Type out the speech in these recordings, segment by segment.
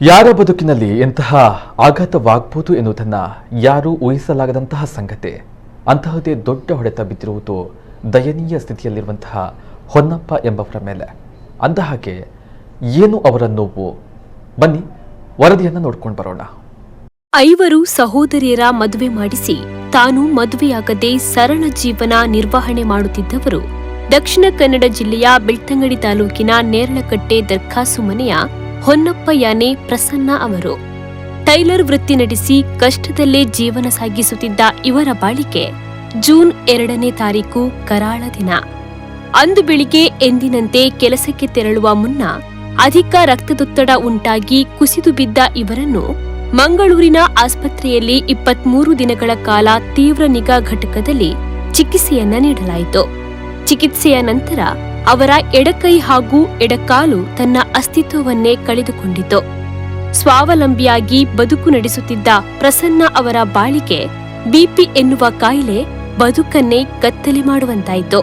ಯಾರ ಬದುಕಿನಲ್ಲಿ ಎಂತಹ ಆಘಾತವಾಗಬಹುದು ಎನ್ನುವುದನ್ನು ಯಾರೂ ಊಹಿಸಲಾಗದಂತಹ ಸಂಗತಿ. ಅಂತಹದೇ ದೊಡ್ಡ ಹೊಡೆತ ಬಿದ್ದಿರುವುದು ದಯನೀಯ ಸ್ಥಿತಿಯಲ್ಲಿರುವಂತಹ ಹೊನ್ನಪ್ಪ ಎಂಬವರ ಮೇಲೆ. ಅಂದಹಾಗೆ ಏನು ಅವರ ನೋವು? ಬನ್ನಿ ವರದಿಯನ್ನು ನೋಡ್ಕೊಂಡು ಬರೋಣ. ಐವರು ಸಹೋದರಿಯರ ಮದುವೆ ಮಾಡಿಸಿ ತಾನು ಮದುವೆಯಾಗದೆ ಸರಳ ಜೀವನ ನಿರ್ವಹಣೆ ಮಾಡುತ್ತಿದ್ದವರು ದಕ್ಷಿಣ ಕನ್ನಡ ಜಿಲ್ಲೆಯ ಬೆಳ್ತಂಗಡಿ ತಾಲೂಕಿನ ನೇರಳಕಟ್ಟೆ ದರ್ಖಾಸು ಮನೆಯ ಹೊನ್ನಪ್ಪ ಯಾನೆ ಪ್ರಸನ್ನ ಅವರು. ಟೈಲರ್ ವೃತ್ತಿ ನಡೆಸಿ ಕಷ್ಟದಲ್ಲೇ ಜೀವನ ಸಾಗಿಸುತ್ತಿದ್ದ ಇವರ ಬಾಳಿಕೆ ಜೂನ್ 2ನೇ ತಾರೀಕು ಕರಾಳ ದಿನ. ಅಂದು ಬೆಳಿಗ್ಗೆ ಎಂದಿನಂತೆ ಕೆಲಸಕ್ಕೆ ತೆರಳುವ ಮುನ್ನ ಅಧಿಕ ರಕ್ತದೊತ್ತಡ ಉಂಟಾಗಿ ಕುಸಿದು ಬಿದ್ದ ಇವರನ್ನು ಮಂಗಳೂರಿನ ಆಸ್ಪತ್ರೆಯಲ್ಲಿ 23 ದಿನಗಳ ಕಾಲ ತೀವ್ರ ನಿಗಾ ಘಟಕದಲ್ಲಿ ಚಿಕಿತ್ಸೆಯನ್ನ ನೀಡಲಾಯಿತು. ಚಿಕಿತ್ಸೆಯ ನಂತರ ಅವರ ಎಡಕೈ ಹಾಗೂ ಎಡಕಾಲು ತನ್ನ ಅಸ್ತಿತ್ವವನ್ನೇ ಕಳೆದುಕೊಂಡಿತು. ಸ್ವಾವಲಂಬಿಯಾಗಿ ಬದುಕು ನಡೆಸುತ್ತಿದ್ದ ಪ್ರಸನ್ನ ಅವರ ಬಾಳಿಗೆ ಬಿಪಿ ಎನ್ನುವ ಕಾಯಿಲೆ ಬದುಕನ್ನೇ ಕತ್ತಲೆ ಮಾಡುವಂತಾಯಿತು.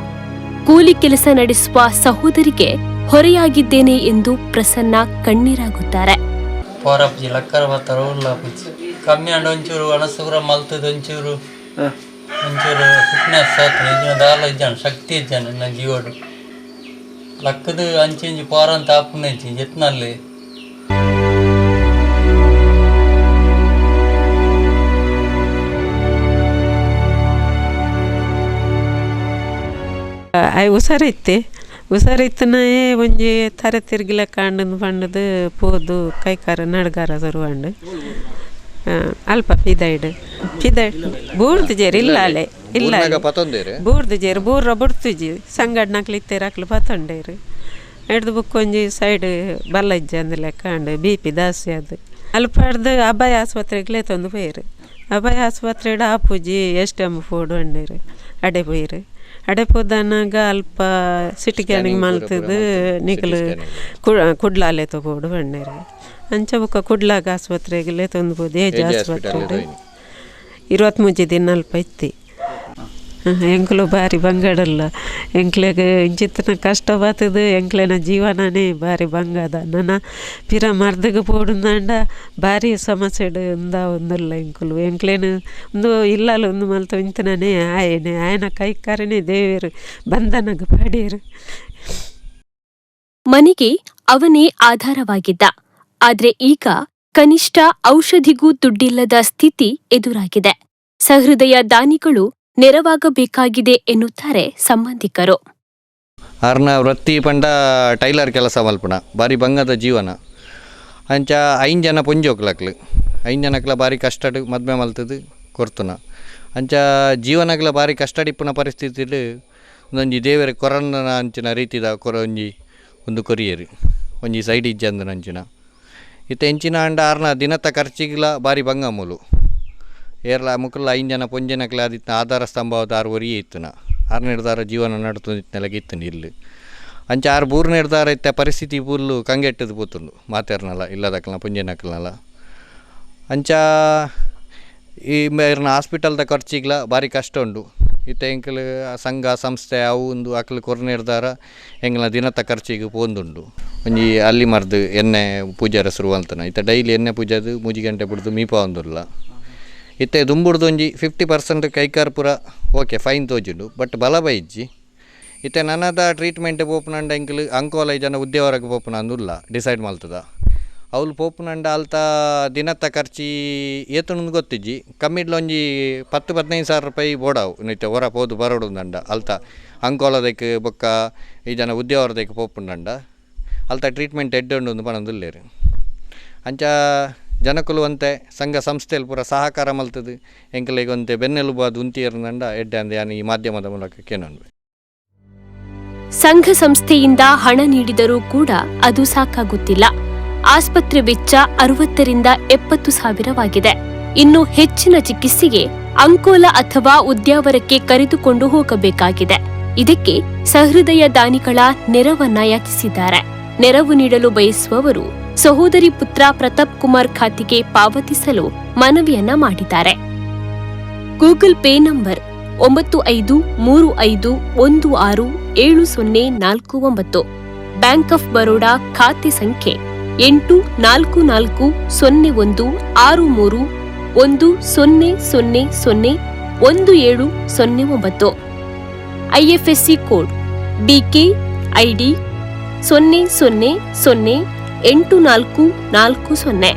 ಕೂಲಿ ಕೆಲಸ ನಡೆಸುವ ಸಹೋದರಿಗೆ ಹೊರೆಯಾಗಿದ್ದೇನೆ ಎಂದು ಪ್ರಸನ್ನ ಕಣ್ಣೀರಾಗುತ್ತಾರೆ. ಪೋರಪ್ಜಿ ಲಕ್ಕರ ಬತ್ತರ ಉಳ್ಳಾಪುಜಿ ಕಮ್ಮಿ ಅಂಡ ಒಂಚೂರು ಒಣಸು ಪೂರ ಮಲ್ತದ ಒಂಚೂರು ಒಂಚೂರು ಫಿಟ್ನೆಸ್ ಆತನ ಇಜ್ಜಿನ ದಾಲ ಇಜ್ಜಾಣ ಶಕ್ತಿ ಇಜ್ಜಾನ ನನ್ನ ಜೀವಡು ಲಕ್ಕದ ಅಂಚಿ ಇಂಚಿ ಪೋರಂತ ಆಪುನ ಇಜ್ಜಿ ಜೆತ್ನಲ್ಲಿ. ಆಯ್ ಹುಷಾರಿತ್ತೆ ಹುಷಾರಿತ್ತನೇ ಒಂಜಿ ತರೆ ತಿರ್ಗಿಲೆಕ್ಕ ಅಂಡನ್ ಪಂಡದು ಪೋದು ಕೈಕಾರ ನಡ್ಗಾರ ಸುರುವಂಡು ಅಲ್ಪ ಪಿದೈಡ್ ಪಿದೈಡ್ ಬೂರ್ದು ಜೇರು ಇಲ್ಲ ಅಲೆ ಇಲ್ಲ. ಬೂರ್ನಗ ಪತೊಂದೇರು? ಬೂರ್ದು ಜೇರು ಬೂರ್ರ ಬುಡ್ತುಜಿ ಸಂಗಡ್ನಕ್ಲು ಇತ್ತೇರು ಅಕ್ಲು ಪತೊಂಡೇರು ಹಿಡ್ದು ಬುಕ್ ಒಂಜಿ ಸೈಡ್ ಬಲ್ಲ ಇಜ್ಜಿ ಅಂದ್ ಲೆಕ್ಕ ಅಂಡು ಬಿ ಪಿ ದಾಸ್ತಿ ಅದು ಅಲ್ಪ ಹಿಡ್ದು ಅಭಯ ಆಸ್ಪತ್ರೆಗೆ ಲೇತೊಂದು ಪೋಯೆರು. ಅಭಯ ಆಸ್ಪತ್ರೆಡ್ ಆಪುಜಿ ಎಸ್ಟ್ ಎಮ್ ಫೋಡು ಅಂಡೇರು ಅಡೆ ಪೋಯೆರು. ಅಡೆ ಪೋದನಾಗ ಅಲ್ಪ ಸಿಟಿ ಸ್ಕ್ಯಾನಿಂಗ್ ಮಲ್ತದು ನಿಕಲು ಕುಡ್ಲಾಲೆ ತಗೋಡು ಪಂಡೇರು. ಅಂಚ ಬೊಕ್ಕ ಕುಡ್ಲಾಗ ಆಸ್ಪತ್ರೆಗೆ ಲೇತೊಂದು ಪೋದು ಏಜ್ ಆಸ್ಪತ್ರೆ 23 ದಿನ ಅಲ್ಪ ಇತ್ತಿ. ಎಂಕ್ಲು ಬಾರಿ ಬಂಗಡಲ್ಲ ಎಂಕ್ಲೆಗ್ ಇಂಚಿತ್ತಿನ ಕಷ್ಟ ಬತ್ತದು ಎಂಕ್ಲೆನ ಜೀವನನೇ ಬಾರಿ ಬಂಗದ. ನನ ಪಿರ ಮರ್ದಗ್ ಪೋಡುಂದಾಂಡ ಬಾರಿ ಸಮಸ್ಯೆಡ್ ಉಂದ ಉಂದುಲ್ಲ ಎಂಕುಲು ಎಂಕ್ಲೆನ ಉಂದು ಇಲ್ಲಲ್ ಉಂದು ಮಲ್ತ ಇಂಚಿನನೇ ಆಯೆನೆ ಆಯನ ಕೈಕಾರನೇ ದೇವೆರ್ ಬಂಧನಗ್ ಪಡೇರು. ಮನೆಗೆ ಅವನೇ ಆಧಾರವಾಗಿದ್ದ. ಆದ್ರೆ ಈಗ ಕನಿಷ್ಠ ಔಷಧಿಗೂ ದುಡ್ಡಿಲ್ಲದ ಸ್ಥಿತಿ ಎದುರಾಗಿದೆ. ಸಹೃದಯ ದಾನಿಗಳು ನೆರವಾಗಬೇಕಾಗಿದೆ ಎನ್ನುತ್ತಾರೆ ಸಂಬಂಧಿಕರು. ಆರ್ನ ವೃತ್ತಿ ಪಂಡ ಟೈಲರ್ ಕೆಲಸ ಮಲ್ಪುನ ಬಾರಿ ಬಂಗದ ಜೀವನ. ಅಂಚ 5 ಜನ ಪೊಂಜೋಕ್ಲಕ್ಲು 5 ಜನಕ್ಲ ಬಾರಿ ಕಷ್ಟಡ್ ಮದ್ಮೆ ಮಲ್ತದು ಕೊರ್ತುನ. ಅಂಚ ಜೀವನಗ್ಲ ಬಾರಿ ಕಷ್ಟಡಿಪ್ಪುನ ಪರಿಸ್ಥಿತಿಡ್ ಒಂದೊಂಜಿ ದೇವರ ಕೊರನ್ನ ಅಂಚಿನ ರೀತಿದ ಕೊರ ಒಂಜಿ ಒಂದು ಕೊರಿಯರು ಒಂಜಿ ಸೈಡ್ ಇಜ್ಜಂದನ ಅಂಚಿನ ಇತ್ತೆ ಎಂಚಿನ ಅಂಡ ಆರ್ನ ದಿನತ ಖರ್ಚಿಗ್ಲ ಬಾರಿ ಬಂಗ ಮೂಲು ಏರ್ಲ ಮುಕುಲ್ಲ 5 ಜನ ಪೊಂಜನಕ್ಲ ಆದಿತ್ತಿನ ಆಧಾರ ಸ್ತಂಭವದ ಆರು ಒರಿಯೇ ಇತ್ತುನ ಆರು ನಿರ್ಧಾರ ಜೀವನ ನಡ್ತೊಂದಿತ್ತಿನ ಇತ್ತು ಇಲ್ಲು. ಅಂಚ ಆರು ಬೂರು ನಿರ್ಧಾರ ಇತ್ತ ಪರಿಸ್ಥಿತಿ ಪೂರ್ಲು ಕಂಗೆಟ್ಟದು ಪೋತುಂಡು ಮಾತೇರ್ನಲ್ಲ ಇಲ್ಲದಕ್ಕಲ್ನ ಪೊಂಜನಕ್ಕಲ್ನಲ್ಲ. ಅಂಚ ಈ ಮೇರ್ನ ಹಾಸ್ಪಿಟಲ್ದ ಖರ್ಚಿಗ್ಲ ಭಾರಿ ಕಷ್ಟ ಉಂಡು. ಇತ್ತೆ ಎಂಕಲ್ ಸಂಘ ಸಂಸ್ಥೆ ಅವು ಒಂದು ಅಕ್ಲು ಕೊರ್ ನಿರ್ಧಾರ ಎಂಗ್ಲ ದಿನತ ಖರ್ಚಿಗೆ ಪೋಂದುಂಡು. ಒಂಜಿ ಅಲ್ಲಿ ಮರ್ದು ಎಣ್ಣೆ ಪೂಜಾರ ಶುರು ಅಂತನ ಇತ್ತೆ ಡೈಲಿ ಎಣ್ಣೆ ಪೂಜಾದು 3 ಗಂಟೆ ಬಿಡ್ದು ಮೀಪ ಒಂದುಲ್ಲ. ಇತ್ತೆ ದುಂಬುಡ್ದು ಒಂಜಿ 50% ಕೈಕಾರ್ ಪೂರ ಓಕೆ ಫೈನ್ ತೋಜುಂಡು ಬಟ್ ಬಲ ಬೈಜ್ಜಿ. ಇತ್ತೆ ನನದ ಟ್ರೀಟ್ಮೆಂಟ್ ಪೋಪುನಂಡ ಎಂಕಲ್ ಅಂಕೋಲ ಜನ ಉದ್ಯವರಗೆ ಪೋಪುನ ಅಂದುಲ್ಲ ಡಿಸೈಡ್ ಮಲ್ತದ ಅವ್ಲು ಪೋಪುನಂಡ ಅಲ್ತ ದಿನತ್ತ ಖರ್ಚಿ ಏತುಂಡು ಗೊತ್ತಿಜ್ಜಿ ಕಮ್ಮಿಡ್ಲ ಒಂಜಿ 10-15 ಸಾವಿರ ರೂಪಾಯಿ ಬೋಡಾವು ಇತ್ತೆ ಹೊರ ಪೋದು ಬರೋಡುಂದಂಡ ಅಲ್ತ ಅಂಕೋಲದಕ್ಕೆ ಬೊಕ್ಕ ಈ ಜನ ಉದ್ಯವರದಕ್ಕೆ ಪೋಪುಂಡಂಡ ಅಲ್ತ ಟ್ರೀಟ್ಮೆಂಟ್ ಎಡ್ಡೆ ಉಂಡು ಪನೊಂದುಲ್ಲೇರು. ಅಂಚ ಜನಕುಲು ಒಂತೆ ಸಂಘ ಸಂಸ್ಥೆಯಲ್ಲಿ ಪೂರ ಸಹಕಾರ ಮಲ್ತದು ಎಂಕಲೆಗ್ ಒಂತೆ ಬೆನ್ನೆಲುಬಾದ್ ಉಂತಿಯರ್ನಂಡ ಎಡ್ಡೆ ಅಂದ್ ಯಾನ್ ಈ ಮಾಧ್ಯಮದ ಮೂಲಕ ಕೇನೊಂದು. ಸಂಘ ಸಂಸ್ಥೆಯಿಂದ ಹಣ ನೀಡಿದರೂ ಕೂಡ ಅದು ಸಾಕಾಗುತ್ತಿಲ್ಲ. ಆಸ್ಪತ್ರೆ ವೆಚ್ಚ 60 ರಿಂದ 70 ಸಾವಿರವಾಗಿದೆ. ಇನ್ನು ಹೆಚ್ಚಿನ ಚಿಕಿತ್ಸೆಗೆ ಅಂಕೋಲ ಅಥವಾ ಉದ್ಯಾವರಕ್ಕೆ ಕರೆದುಕೊಂಡು ಹೋಗಬೇಕಾಗಿದೆ. ಇದಕ್ಕೆ ಸಹೃದಯ ದಾನಿಗಳ ನೆರವನ್ನ ಯಾಚಿಸಿದ್ದಾರೆ. ನೆರವು ನೀಡಲು ಬಯಸುವವರು ಸಹೋದರಿ ಪುತ್ರ ಪ್ರತಾಪ್ ಕುಮಾರ್ ಖಾತೆಗೆ ಪಾವತಿಸಲು ಮನವಿಯನ್ನ ಮಾಡಿದ್ದಾರೆ. Google pay number 9535167049. Bank of Baroda ಖಾತೆ ಸಂಖ್ಯೆ 84401 63 1000 1709. IFSC code BK ID 0008440.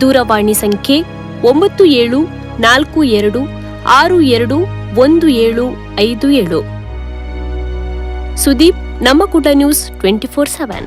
ದೂರವಾಣಿ ಸಂಖ್ಯೆ 9742621757. ಸುದೀಪ್, ನಮ್ಮ ಕುಟ ನ್ಯೂಸ್ 24/7.